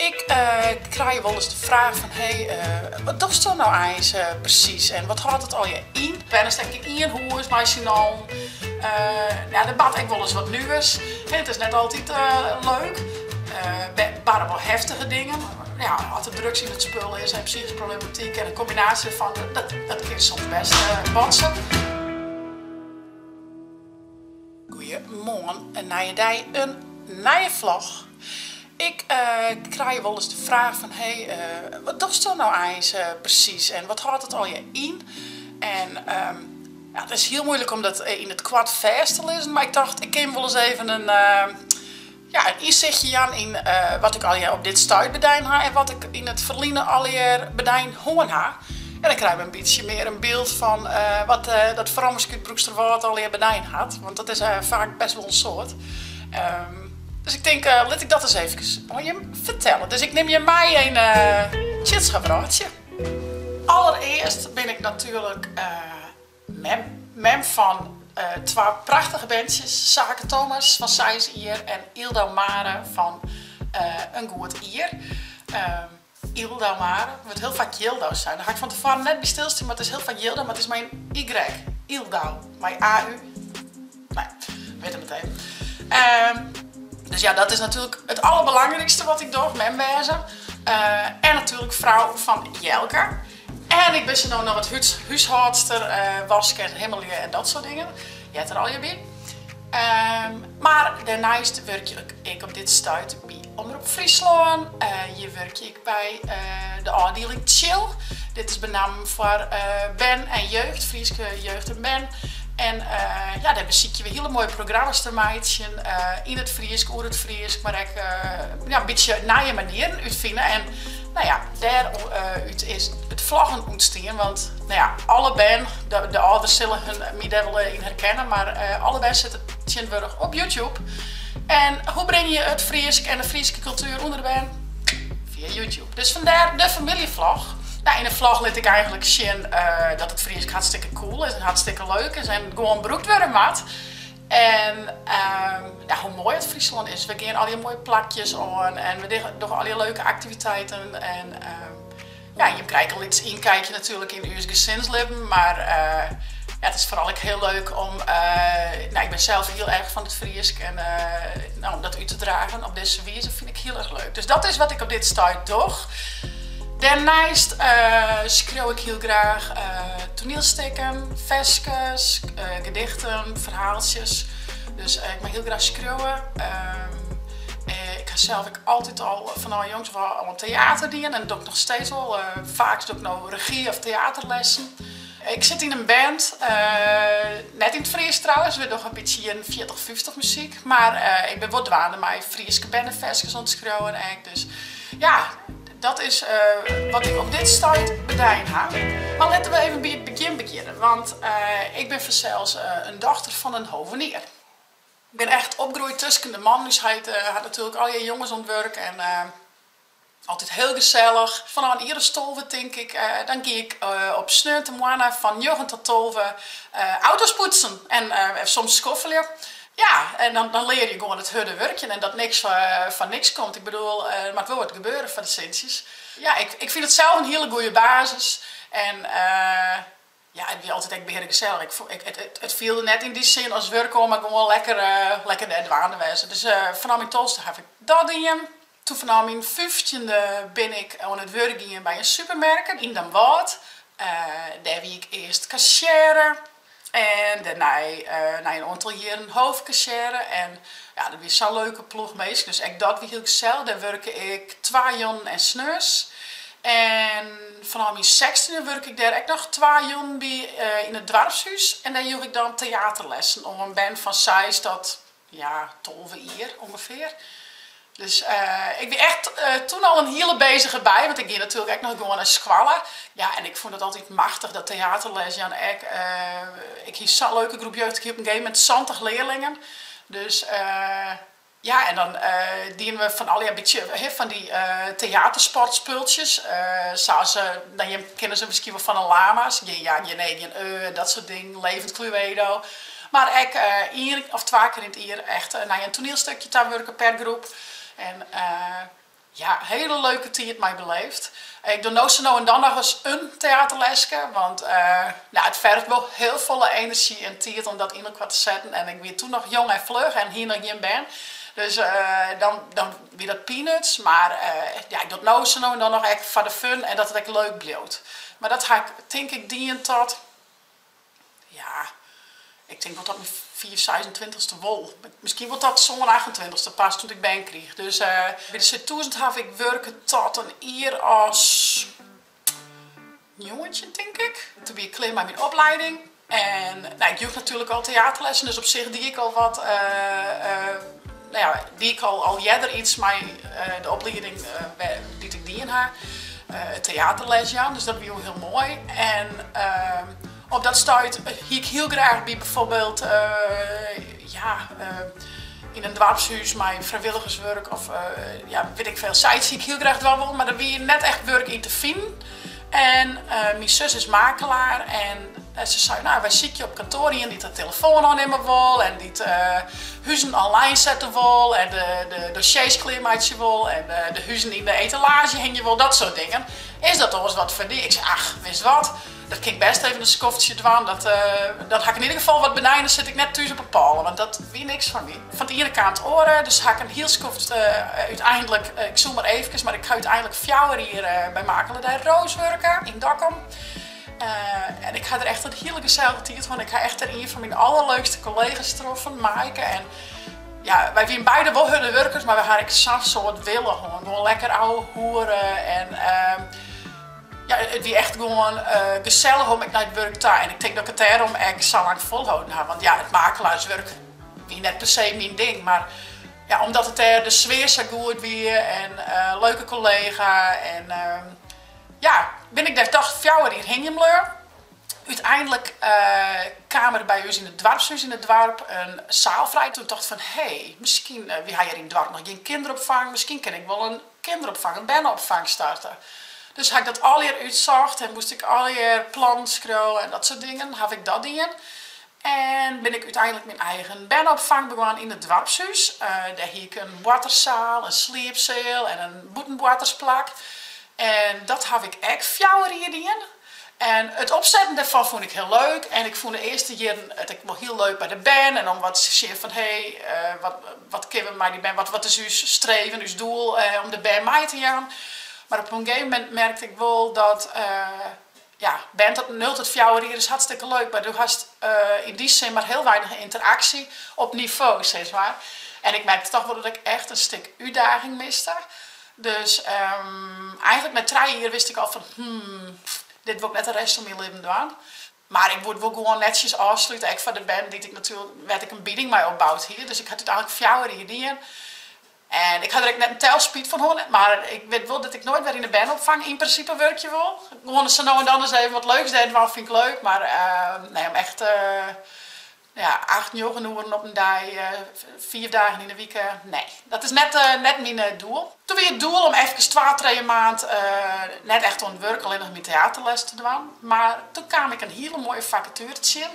Ik krij wolris de fraach fan hé, wat dochsto no eins presys en wat hâldt it allegear yn? Wennest ek yn ien hûs mei syn allen? Ja, der bart ek wolris wat nuvers. It is net altyd leuk. Der barre wol heftige dingen. Ja, as der drugs yn it spul is en psychyske problematyk en in kombinaasje derfan, dat kin soms bêst botse. Goeiemoarn, in nije dei, in nije vlog. Ik krij wolris de fraach fan hé, wat dochsto no eins presys en wat hâldt it allegear yn? En ja, it is hiel muoilik om dat yn it koart fêst te lizzen, mar ik tocht ik kin wolris even in, ja, in ynsichtje jaan yn wat ik allegear op dit stuit bedien ha en wat ik yn it ferline allegear bedien hân ha. En dan krije we in bytsje mear in byld fan wat dat frommeske út Broeksterwâld allegear bedien hat, want dat is faak best wol in soad. Dus ik tink, lit ik dat ris eefkes oan jim fertelle. Dus ik nim jim mei yn Tjits har wrâldsje. Allerearst bin ik natuerlik mem. Mem fan twa prachtige berntsjes, Sake Thomas fan seis jier en Yldo Mare fan in goed jier. Yldo Mare, wurdt hiel faak Jildo sein. Dêr ha ik fan tefoaren net by stilstien, mar it is hiel faak Jildo, mar it is mei in Y. Yldo, mei AU. No ja, wit it even. Dus ja, dat is natuerlik it alderbelangrykste wat ik doch, mem wêze. En natuerlik frou fan Jelke. En ik bin sa no noch wat húshâldster, waske en himmelje en dat soart dingen. Heart der allegear by. Mar dêrneist wurkje ik op dit stuit by Omrop Fryslân. Hjir wurkje ik by de ôfdieling Tsjil. Dit is benammen foar bern en jeugd, Fryske jeugd en bern. En ja, dêr besykje we hiele moaie programma's te meitsjen yn it Frysk, oer it Frysk, mar ek ja, in bytsje nije manieren útfine. En no ja, dêrút is it vloggen ûntstien, want no ja, alle bern, de âlders sille hun my dêr wol yn herkenne, mar alle bern sitte tsjintwurdich op YouTube. En hoe bringe je it Frysk en de Fryske kultuer ûnder de bern? Fia YouTube. Dus fandêr de famyljevlog. Nou, yn 'e vlog lit ik eigenlik sjen dat it Frysk hartstikke cool is en hartstikke leuk is en gewoan brûkt wurde moat. En ja, hoe moai it Fryslân is. We gean allegear moaie plakjes oan en we dogge allegear leuke aktiviteiten. En ja, jim krije ek in lyts ynkijkje natuerlik yn ús gesinslibben, mar ja, it is foaral ek hiel leuk om, no, ik bin sels hiel erch fan it Frysk en no, om dat út te dragen op dizze wize fyn ik hiel erch leuk. Dus dat is wat ik op dit stuit doch. Dêrneist skriuw ik hiel graach toanielstikken, ferskes, gedichten, ferhaaltsjes. Dus ik mei hiel graach skriuwe. Ik ha sels ek altyd al fanôf jongs ôf oan oan teater dien en dat doch ik noch steeds wol. Faaks doch ik no regy of teaterlessen. Ik sit yn in band, net yn it Frysk trouwens, we dogge in bytsje jierren fjirtich, fyftich muzyk. Mar ik bin wol dwaande mei Fryske berneferskes oan it skriuwen ek. Dus ja, dat is wat ik op dit stuit bedien ha. Mar litte we even by it begjin begjinne, want ik bin fansels in dochter fan in hovenier. Ik bin echt opgroeid tusken de mannen. Us heit hat natuerlik allegear jonges oan it wurk en altyd hiel gesellich. Fanôf in jier as 12 tink ik, dan gie ik op sneontemoarn fan njoggen tot 12 auto's poetsen en soms skoffelje. Ja, en dan leare je gewoan it hurde wurkjen en dat niks foar niks komt. Ik bedoel, der moat wol wat gebeure foar de sintsjes. Ja, ik fyn it sels in hiele goede basis en ja, it wie altyd ek bearegesellich. It fielde net yn dy sin as wurk oan, mar gewoan lekker, lekker dêr dwaande wêze. Dus fanôf myn tolfste haw ik dat dien. Toen fanôf myn fyftjinde bin ik oan it wurk gien by in supermerk yn Damwâld. Dêr wie ik earst kassiêre en dêrnei nei in oantal jierren hoofdkassiêre. En ja, dat wie sa'n leuke ploech minsken, dus ek dat wie hiel gesellich. Dêr wurke ik twa jûnen en sneons. En fanôf myn sechstjinde wurke ik dêr ek noch twa jûnen by yn it doarpshús. En dêr joech ik dan teaterlessen oan bern fan seis tot ja, 12 jier ûngefear. Dus ik wie echt toen al in hiele bezige bij, want ik gie natuerlik ek noch gewoan nei skoalle. Ja, en ik fûn dat altyd machtich, dat teaterles jaan ek. Ik hie sa'n leuke groep jeugd, ik hie op in gegeven momint 70 learlingen. Dus ja, en dan dienen we fan allegear bytsje, hè, fan dy teatersportspultsjes. Sa as, no jim kinne se miskien wol fan de lama's, gjin ja, gjin nee, gjin eh, dat soart dingen, levend Cluedo. Mar ek ien of twa kear yn it jier echt nei in toanielstikje ta wurke per groep. En. Ja, hiele leuke tiid mei beleefd. Ik doch no sa no en dan noch ris in teaterleske, want no, it ferget wol hiel folle enerzjy en tiid om dat yn elkoar te setten. En ik wie toen noch jong en fluch en hie noch gjin bern, dus dan dan wie dat peanuts. Mar ja, ik doch it no sa no en dan noch ek foar de fun en dat it ek leuk bliuwt. Mar dat ha ik tink ik dien tot Ja, ik tink wol tot myn fiif, seisentweintichste wol. Miskien wol tot sân, achtentweintichste pas toen ik bern kriich. Dus by de C tûzen haw ik wurke tot in jier as 19 tink ik. Toen wie ik klear mei myn oplieding en no, ik joech natuerlik al teaterlessen, dus op sich die ik al wat, no ja, die ik al earder iets mei de oplieding dy't ik dien ha. Teaterles jaan, dus dat wie wol hiel moai. En op dat stuit hie ik hiel graach by bijvoorbeeld, ja, yn in doarpshûs mei frijwilligerswurk of ja, wit ik veel, sayts hie ik hiel graach dwaan wollen, mar der wie net echt wurk yn te finen. En myn sus is makelaar en se sei, no, wy sykje op kantoar ien dy't de telefoan oannimme wol en dy't huzen online sette wol en de dossiers klearmeitsje wol en de huzen yn de etalaazje hingje wol, dat soart dingen. Is dat oars wat foar dy? Ik sei, ach, witst wat, dat kin ik bêst even in skoftsje dwaan. Dat, dan ha ik yn ieder gefal wat benei en dan sit ik net thús op 'e pôle, want dat wie niks foar my. Fan it iene kaam it oare, dus ha ik in hiel skoft úteinlik, ik soe mar eefkes, mar ik ha úteinlik fjouwer jier by Makelaardij Roos wurke yn Dokkum. En ik ha der echt in hiele gesellige tiid hân. Ik ha echt dêr ien fan myn allerleukste kollega's troffen, Maaike. En ja, wy wienen beide wol hurde wurkers, mar we ha ek sa'n soad wille hân. Gewoan lekker ouwehoere en ja, it wie echt gewoan gesellich om ek nei it wurk ta. En ik tink dat ik it dêrom ek sa lang folholden ha, want ja, it makelaarswurk wie net per se myn ding, mar ja, omdat it dêr de sfear sa goed wie en leuke kollega en ja, bin ik dêr toch fjouwer jier hingjen bleaun. Uteinlik kaam der by ús yn it doarpshûs yn it doarp in saal frij. Toen tocht ik fan hé, miskien, wy ha hjir yn it doarp noch gjin kinderopfang, miskien kin ik wol in kinderopfang, in berneopfang starte. Dus ha ik dat allegear útsocht en moast ik allegear plannen skriuwe en dat soart dingen, haw ik dat dien. En bin ik úteinlik myn eigen berneopfang begûn yn it doarpshûs. Dêr hie ik in boarterssaal, in sliepseal en in bûtenboartersplak. En dat haw ik ek fjouwer jier dien. En it opsetten dêrfan fûn ik hiel leuk. En ik fûn de earste jierren it ek wol hiel leuk by de bern. En om wat te sjen fan hé, wat kinne we mei dy bern, wat is ús streven, ús doel om de bern mei te jaan. Mar op in gegeven momint merkte ik wol dat ja, bern tot nul tot fjouwer jier is hartstikke leuk, mar do hast yn dy sin mar hiel weinich ynteraksje op nivo, sis mar. En ik merkte toch wol dat ik echt in stik útdaging miste. Dus eigentlik nei trije jier wist ik al fan hmm, dit wol ik net de rest fan myn libben dwaan. Mar ik woe it wol gewoan netsjes ôfslute, ek foar de bern dy't ik natuerlik, wêr't ik in bining mei opboud hie. Dus ik ha it úteinlik fjouwer jier dien. En ik ha der ek net in tel spyt fan hân, mar ik wit wol dat ik noait wer yn de berneopfang yn prinsipe wurkje wol. Gewoan sa no en dan ris even wat leuks dêr dwaan fyn ik leuk, mar nee, om echt ja, acht, njoggen oeren op in dei, fiif dagen yn de wike, nee. Dat is net, net myn doel. Toen wie it doel om efkes twa, trije maand net echt oan it wurk, allinnich myn teaterles te dwaan. Mar toen kaam ik in hiele moaie fakature tsjin.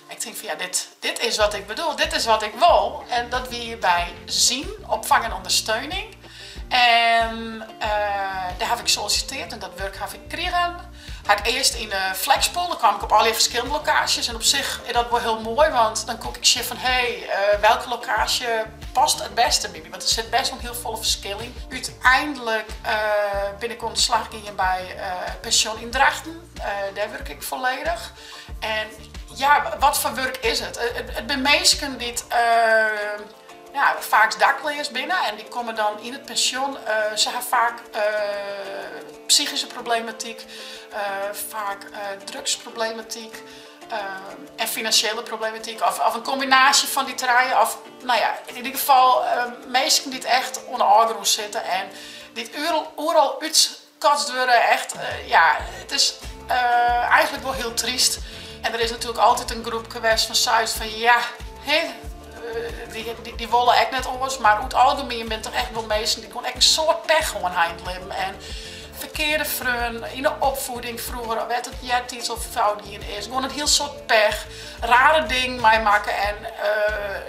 Ik tink fan ja, dit, dit is wat ik bedoel, dit is wat ik wol. En dat wie by Zienn, opfang en ondersteuning. En dêr haw ik sollisitearre en dat wurk haw ik krigen. Ha ik earst yn de flexpool, dan kwam ik op allegear ferskillende lokaasjes. En op sich is dat wol hiel moai, want dan koe ik sjen fan hé, welke lokaasje past it bêste by my. Want der sit bêst wol hiel folle ferskil yn. Uteinlik bin ik oan de slach gien by Pension yn Drachten. Dêr wurk ik folledich. En ja, wat foar wurk is it? It binne minsken dy't ja, faaks dakleas binne en dy komme dan yn it pensjon. Se ha faak psychyske problematyk, faak drugsproblematyk en finansjele problematyk of in kombinaasje fan dy trije. Of no ja, yn ieder gefal minsken dy't echt oan de ôfgrûn sitte en dy't oeral útkotst wurde. Echt, ja, it is eigentlik wol hiel tryst. En der is natuerlik altyd in groepke west fan seist fan ja, hè, dy wolle ek net oars. Mar oer it algemien binne it toch echt wol minsken dy't gewoan ek in soad pech hân ha yn it libben. En. Ferkearde freonen, yn de opfieding froeger, wêr't it eartiids al fout gien is. Gewoan in hiel soad pech, rare dingen meimakke en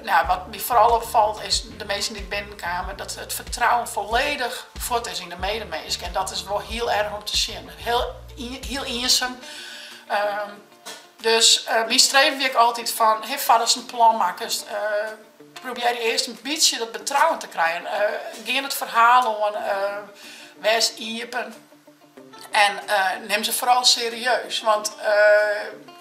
nou, wat my foaral opfalt is de minsken dy't binnenkamen, dat it fertrouwen folledich fuort is yn de medeminsk en dat is wol hiel erch om te sjen. Hiel, hiel iensum. Dus myn streven wie ek altyd fan, hè, foardatst in plan makkest, probearje earst in bytsje dat betrouwen te krijen. Gean it ferhaal oan, wês iepen en nim se foaral serieus. Want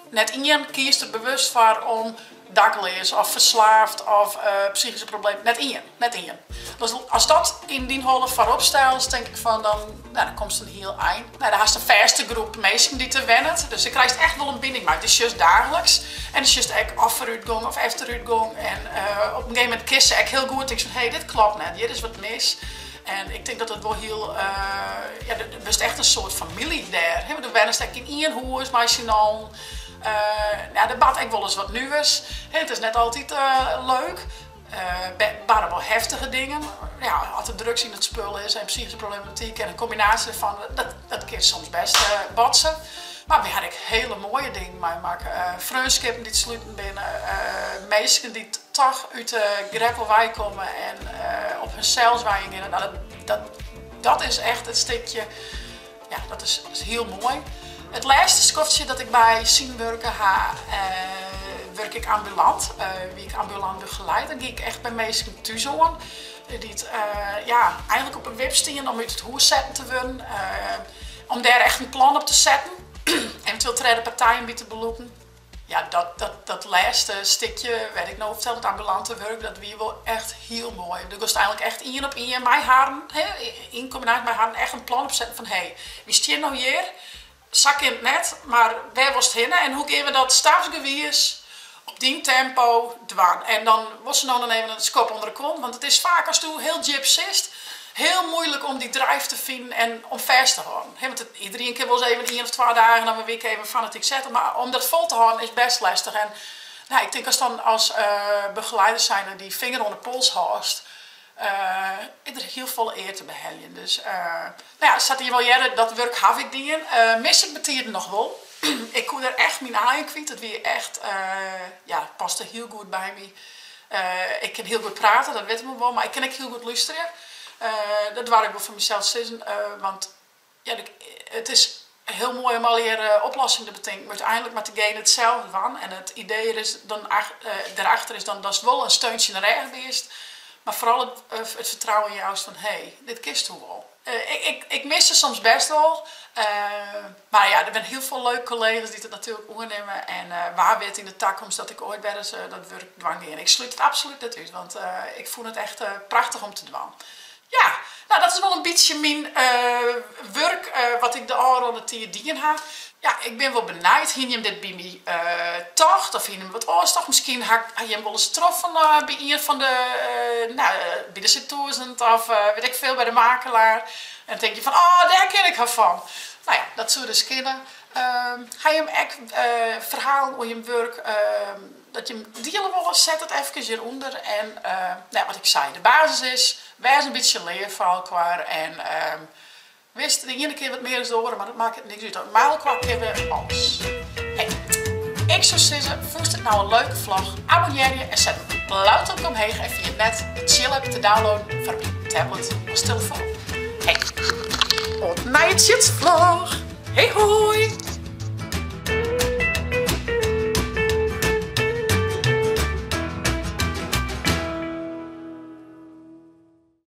net ien kiest der bewust foar om dakleas of ferslaafd of psychyske problemen, net ien, net ien. Dus ast dat yn dyn holle foarop stelst, tink ik fan dan, nou, dan komst in hiel ein. Nou, dan hast in fêste groep minsken dy't der wennet, dus dêr krijst echt wol in bining mei. Dy sjochst daagliks en dan sjochst ek of foarútgong of efterútgong en op in gegeven momint kinst se ek hiel goed tinke fan hé, dit klopt net, hjir is wat mis. En ik tink dat dat wol hiel, ja, wurdst echt in soart famylje dêr. Hè, want do wennest ek yn ien hûs mei syn allen. Ja, der bart ek wolris wat nuvers. Hè, it is net altyd leuk. Der barre wol heftige dingen. Ja, as der drugs yn it spul is en psychyske problematyk en in kombinaasje dêrfan, dat kin soms bêst botse. Mar wy hawwe ek hiele moaie dingen meimakke. Freonskippen dy't sluten binne, minsken dy't toch út de greppel weikomme en op hunsels wenjen geane. No, dat is echt it stikje, ja, dat is hiel moai. It lêste skoftsje dat ik by Zienn wurke ha, wurke ik ambulant. Wie ik ambulant begeleider, gie ik echt by minsken thús oan dy't ja, eigenlik op 'e wip stienen om út it hûs setten te wurden. Om dêr echt in plan op te setten, eventueel tredde partijen by te belûken. Ja, dat lêste stikje wêr't ik no oer fertel, dat ambulante wurk, dat wie wol echt hiel moai. Do giest eigenlik echt ien op ien mei harren, hè, yn kombinaasje mei harren echt in plan opsetten fan hé, wy stean no hjir, sa kin it net, mar wêr wolst hinne en hoe gean we dat stapsgewiis op dyn tempo dwaan. En dan wolst se no dan even in skop ûnder de kont, want it is faak asto hiel djip sitst, hiel muoilik om dy drive te finen en om fêst te hâlden. Hè, want iderien kin wolris even ien of twa dagen of in wike even fanatyk sette, mar om dat fol te hâlden is bêst lestich. En nou, ik tink ast dan as begeleider zijnde dy finger oan de pols hâldst, is der hiel folle ear te beheljen. Dus nou ja, sa't jim al hearre, dat wurk haw ik dien. Mis ik betiden noch wol. Ik koe der echt myn aaien kwyt. It wie echt, ja, it paste hiel goed by my. Ik kin hiel goed prate, dat witte we wol, mar ik kin ek hiel goed lústerje. Dat doar ik wol fan mysels sizzen, want ja, it is hiel moai om allegear oplossingen te betinken, mar úteinlik moat degene it sels dwaan. En it idee is dan, derachter is dan datst wol in steuntsje yn de rêch bist, mar foaral it fertrouwen joust fan hé, dit kinsto wol. Ik mis se soms bêst wol, mar ja, der binne hiel folle leuke kollega's dy't it natuerlik oernimme en wa wit yn de takomst dat ik oait wer ris dat wurk dwaan gean. Ik slút it absolút net út, want ik fûn it echt prachtich om te dwaan. Ja, no dat is wol in bytsje myn wurk wat ik de ôfrûne tiid dien ha. Ja, ik bin wol benijd, hiene jim dit by my tocht of hiene jim wat oars tocht? Miskien ha jim wolris troffen by ien fan de, no, by de C tûzen of wit ik veel, by de makelaar. En tinke je fan, oh, dêr kin ik har fan. No ja, dat soe dus kinne. Ha jim ek ferhalen oer jim wurk dat jim diele wolle? Set it efkes hjirûnder. En no ja, wat ik sei, de basis is, wês in bytsje leaf foar elkoar en Witst, de iene kear wat mear as de oare, mar dat makket niks út. Mei elkoar kinne we alles. Hey, ik soe sizze, fûnst it no in leuke vlog? Abonnearje en set in blau tomke omheech en ferjit net de Tsjil-app te downloaden foar op je tablet of telefoan. Hey, oant nije Tsjitsvlog. Hey hoi!